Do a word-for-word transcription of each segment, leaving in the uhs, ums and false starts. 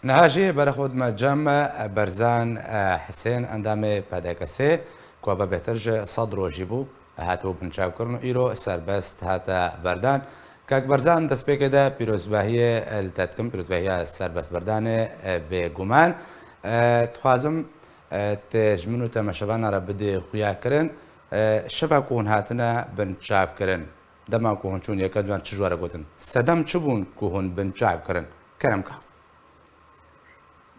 Niha jî berê xwe dime cem Berzan Hisên, endamê P D K S'ê, ku eve bêhtir ji sed rojî bû, hatibû binçavkirin û îro serbest hate berdan. Kak Berzan, destpêkê de pîrozbahiyê li te dikim, pîrozbahiya serbestberdanê bêguman. Dixwazim tu ji min û temaşevana re bidî xuyakirin. Şeva ku hûn hatine binçavkirin, dema ku hûn çûn yeke duyan çi ji we re gotin? Sedem çi bûn ku hûn binçav kirin? Kerem ka.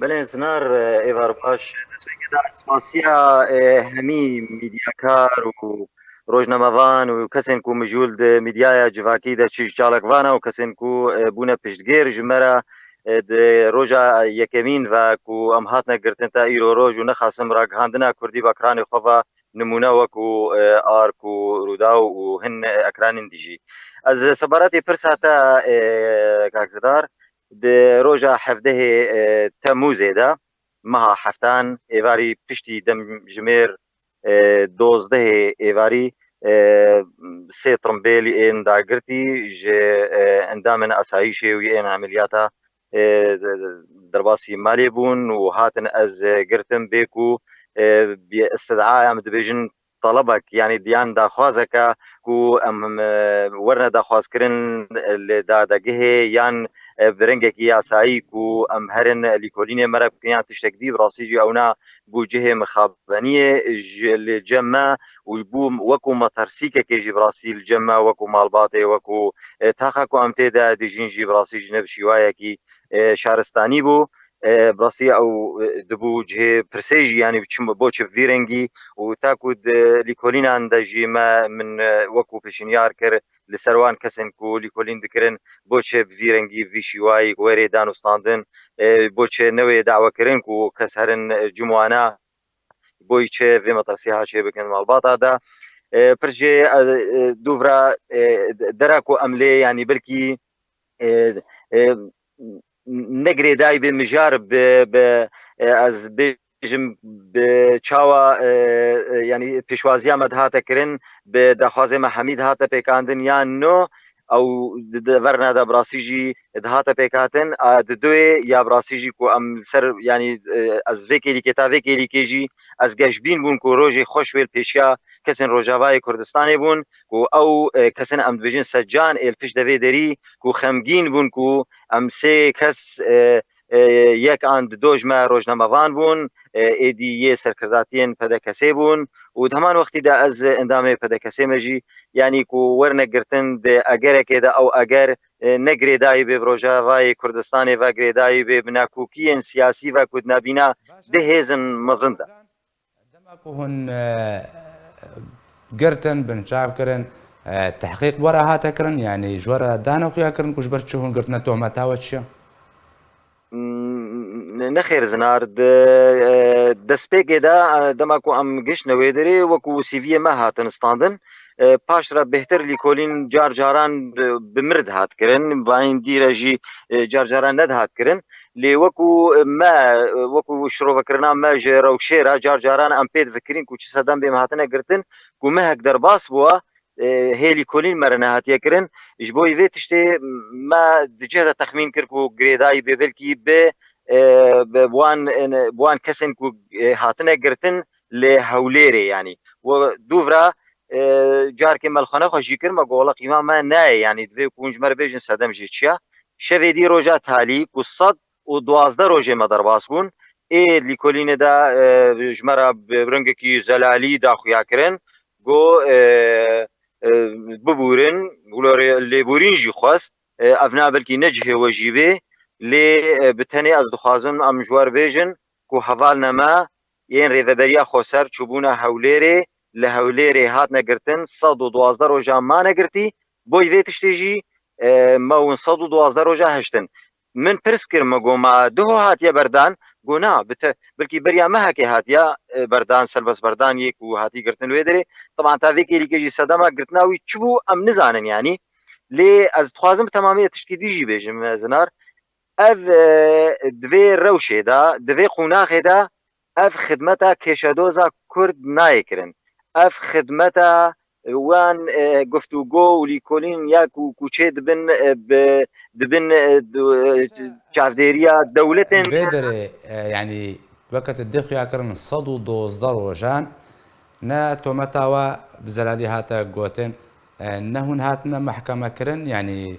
Belê Zinar, e, êvar baş. Destpêkê de spasiya, e, hemî mîdyakar û rojnamevan û kesên ku mijûl di mîdyaya civakî de çi ji çalakvana û kesên ku, e, bûne piştgêr ji me re, e, di roja yekemîn ve ku em hatine girtin ta îro roj û nexasim ragihandina kurdî bi ekranê xwe ve nimûne wekû, e, Ark û Rûdaw û hin, e, ekranên dî jî. Ez sebaratê pirsa te, e, Kak Zinar, di roja hevdehê, e, Temûzê de, meha heftan êvarî piştî demjimêr, e, dozdehê êvarî, e, sê tirimbêl ên dagirtî ji, e, endamên asayîşê û yên emeliyata, e, derbasî malê bûn û hatin ez, e, girtim bê ku, e, bi istidaya em dibêjin talebek, yanî diyan daxwazeke ku em, e, werine daxwazkirin li dadegehê yan, e, bi rengekî yasayî ku em herin lîkolînê me re bikin yan tiştek dî, bi rastî jî ewna bû cihê mixabeniyê ji, li cem me û bû wekû matersîkekê jî bi rastî li cem me, wekû malbatê, wekû, e, taxa ku em tê de dijîn jî bi rastî jî ne bi şîwayekî, e, şaristanî bû. E, bi rastî ew, e, dibû cihê pirsê jî, yanî çi, bo çi bi vî rengî û ta ku di lîkolînan de jî me, min, e, wekû pêşinyar kir li ser wan kesên ku lîkolîn dikirin, bo çi bi vî rengî, bi vî şîwayî werê dan û standin, e, bo çi newê dawekirin ku kes herin, e, cim wana, boyî çi vê metirsîha çê bikin malbata de. E, pir jê, e, e, dûvra, e, dera ku em lê, yanî belkî, e, e, ne girêdayî bê mijar bi, bi, e, ez bêjim bi çawa, e, e, yanî pêşwaziya me dihate kirin, bi daxwazê me hemî dihate pêkandin yan no, ew di, di verna de bi rastî jî dihate pêkhatin, a, di duyê ya bi rastî jî ku em li ser, yanî, e, ez vê kêlîkê ta vê kêlîkê jî ez geşbîn bûm ku rojê xweş wê li pêşiya kesên Rojavayê Kurdistanê bûn, ku ew, e, kesên em dibêjin secan ê li pişt devê derî, ku xemgîn bûn ku em sê kes, e, e, yek an di do ji me rojnamevan bûn, e, êdî yê serkirdatiyên P D K S'ê bûn û di heman wextî de ez endamê P D K S'ê me jî, yanî ku werne girtin di egerekê de ew eger, e, ne girêdayî bê bi Rojavayê Kurdistanê ve, girêdayî bê bi nakokiyên siyasî ve ku di nabîna du hêzin mezin de. Dema ku hûn, e, girtin, binçav kirin, e, tehqîq we re hate kirin, yanî ji we re dane xuya kirin ku ji ber çi hûn girtine, tohmeta we çi ye? N-, nexêr Zinar, di, e, destpêkê de, e, dema ku em giştine wê derê, wekû C V'yê me hatin standin, e, paş re bêhtir lîkolîn car caran bi, bi mir dihat kirin, bayîn dî re jî, e, car caran nedihat kirin. Lê wekû me, wekû şirovekirina me ji rewşê re car caran em pê difikirin ku çi sedem bê me hatine girtin, ku mehek derbas bûwa, e, hê lîkolîn me re nehatiye kirin. Ji bo vê tiştê me di cih de texmîn kir ku girêdayî bê belkî bi, e, bi wan, e, bi wan kesên ku, e, hatine girtin li Hewlêrê, yanî. We dûvra, e, carkê me li xwe nexwe jî kir, me got, wela qîma me nayê, yanî divê ku hûn ji me re bêjin sedem jê çi ya. Şevê dî roja talî ku sed û duwazdeh rojê me derbas bûn. Ê lîkolînê de, e, ji me re bi rengekî zelalî daxuya kirin. Got, e, e, bibûrin, wilo rê-, lêborîn jî xwest. E, ev na belkî ne cihê we jî bê. Lê, e, bi tenê ez dixwazim em ji we re bêjin ku hevalne me yên Rêveberiya Xweser çûbûne Hewlêrê, li Hewlêrê hatine girtin, sed û duwazdeh roja mane girtî, boy vê tiştê jî, e, me hûn sed û duwazdeh roja hiştin. Min pirs kir, me got, ma duho hatiye berdan? Got, na, bi te-, belkî beriya mehekê hatiya, e, berdan, selbest berdan yê ku hatî girtin wê derê. Teban ta vê kêlîkê jî sedema girtina wî çi bû, em nizanin yanî. Lê ez dixwazim bi temamiyê tişkî dî jî bêjim, e, Zinar. Ev, e, di vê rewşê de, di vê qonaxê de ev xidmeta kêşedoza Kurd nayê kirin. Ev xidmeta wan, e, guftûgo û lîkolîn ya ku, ku çê dibin, e, bi, dibin, e, du-, e, çavdêriya dewletên. Vê derê, e, yanî weke tu dê xuya kirin sed û dozdeh rojan, ne tometa we bi zelalî hate gotin, e, ne hûn hatine mehkeme kirin, yanî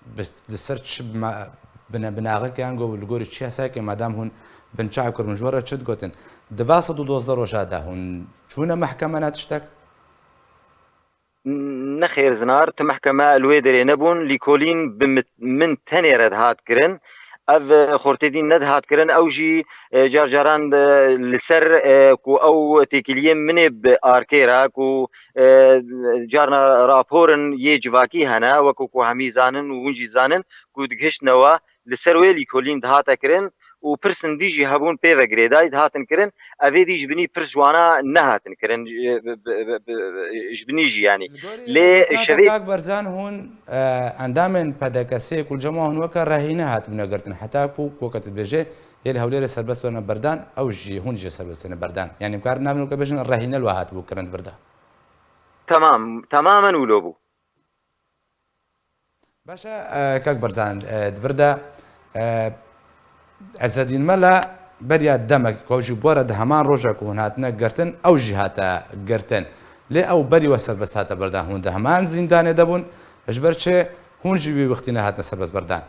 bi, li ser çi bima-, bine-, binaxek yan go li gorî çi yasayekê madem hûn binçav kiribûn, ji we re çi digotin? Di va sed û dozdeh roja de hûn çûne mehkeme ne tiştek? N-, nexêr zinar, ti mehkeme li wê derê nebûn, lîkolîn bi mit-, min tenê re dihat kirin. Ev, e, xortêtî nedihat kirin, ew jî, e, car caran, e, li ser, e, ku ew têkiliyên min ê bi arkê re ku, e, carna raporin yê civakî hene, wekî ku hemî zanin û hûn jî zanin ku digihiştine we li ser wê lîkolîn dihate kirin û pirsin dî jî hebûn pê ve girêdayî dihatin kirin. Evê dî ji binî pirs ji wana nehatin kirin, e, bi, bi, bi, bi, ji binî jî yanî. Li gorî Lê gotina te şevê kak Berzan hûn, e, endamên P D K S'ê ku li cem wan hûn weke rehîne hatibûne girtin. Heta ku, ku weke tu dibêjê, yê li Hewlêrê serbest wene berdan, ew jî, hûn jî serbest wene berdan. Yanî em karin navên weke bêjin rehîne li we hatibû kirin di vir de. Temam, temamen wilo bû. Baş e, e, kak Berzan, e, di vir de, e, Ezedîn Mela beriya demek ku ew jî bore di heman roja ku hûn hatine girtin, ew jî hate girtin. Lê ew berî we serbest hate berdan. Hûn di heman zîndanê de bûn. Ji ber çi hûn jî wî wextî nehatine serbest berdan?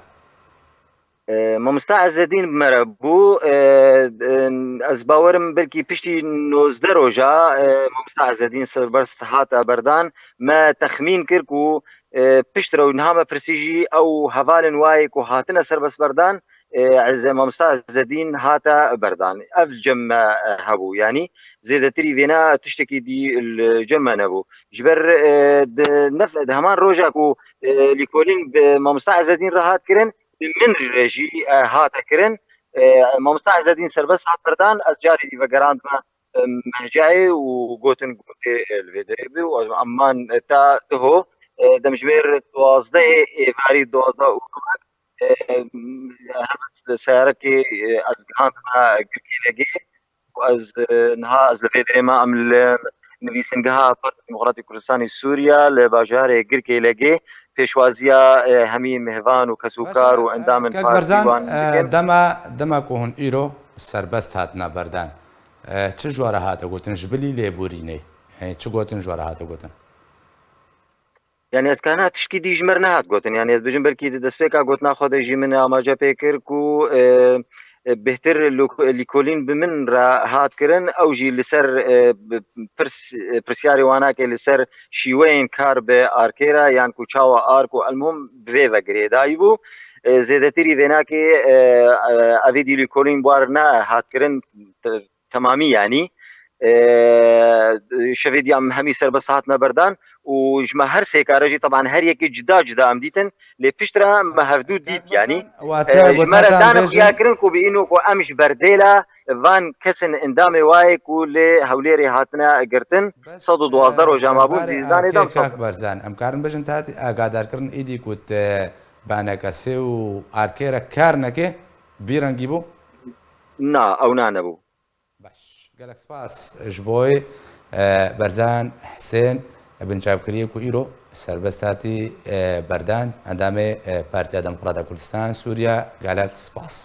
E, Mamosta Ezedîn bi me re bû. E, e, ez bawerim belkî piştî nozdeh roja, e, Mamosta Ezedîn serbest hate berdan. Me texmîn kir ku, e, piştre û niha me pirsî jî ew hevalên wayê ku hatine serbest berdan, e, Ez-, Mamosta Ezedîn hate berdan. Ev li cem me, e, hebû. Yanî zêdetirî vêna tiştekî dî li cem me nebû. Ji ber, e, di nef-, di heman roja ku, e, lîkolîn bi Mamosta Ezedîn re hat kirin, bi min re jî, e, hate kirin. E, Mamosta Ezedîn serbest hat berdan, ez carê dî vegerandime, e, mehcayê û gotin ku tê, e, li vê derê bî û ez, eman, e, ta diho, e, demjimêr duwazdehê êvarî duwazdeh û rûmek, e, hemin seyarekê, e, ez gihandime Girkêlegê. Ez, e, niha ez li vê derê me, em li nivîsingeha Partiya Demokratîk Kurdistanê Sûriye li bajarê Girkêlegê pêşwaziya, e, hemî mêvan û kesûkar û endamên partî wan dikin. Dema, dema ku hûn îro serbest hatine berdan, e, çi ji we re hate gotin ji bilî lêborînê? Yanî çi gotin ji we re hate gotin? Yanî ez kana tişkî dî ji me re nehat gotin. Yanî ez bijim belkî di destpêka gotina xwe de jî min amaje pê kir ku, e, e, bêhtir lok-, lîkolîn bi min re hat kirin. Ew jî li ser, e, bi, pirs-, e, pirsyarê wanakê li ser şîweyên kar bi arkê re yan ku çawa ark û elmûm bi vê ve girêdayî bû. E, zêdetirî vênakê, e, e, evê dî lîkolîn bi war nehat kirin. Te-, temamî, yanî, e, şevê dî em hemî serbest hatine berdan û ji me her sê kare jî, teban her yekê cida cida em dîtin, lê piştre me hevdû dît, yanî, e, ji me re dane xuya kirin ku bi îno ku em ji berdêla van kesên endamê wayê ku li Hewlêrê hatine girtin, sed û duwazdeh roja mabûn dî zanê dam. Kak Berzan, em karin bêjin te hatî agadarkirin êdî ku te banekesê û arkê re kar neke, vî rengî bû? Na, ew na nebû. Baş. Gelek spas ji bo, e, Berzan Hisên, binçavkiriyê ku îro serbest hatî, e, berdan, endamê, e, Partiya Demokrata Kurdistan Sûriye. Gelek spas.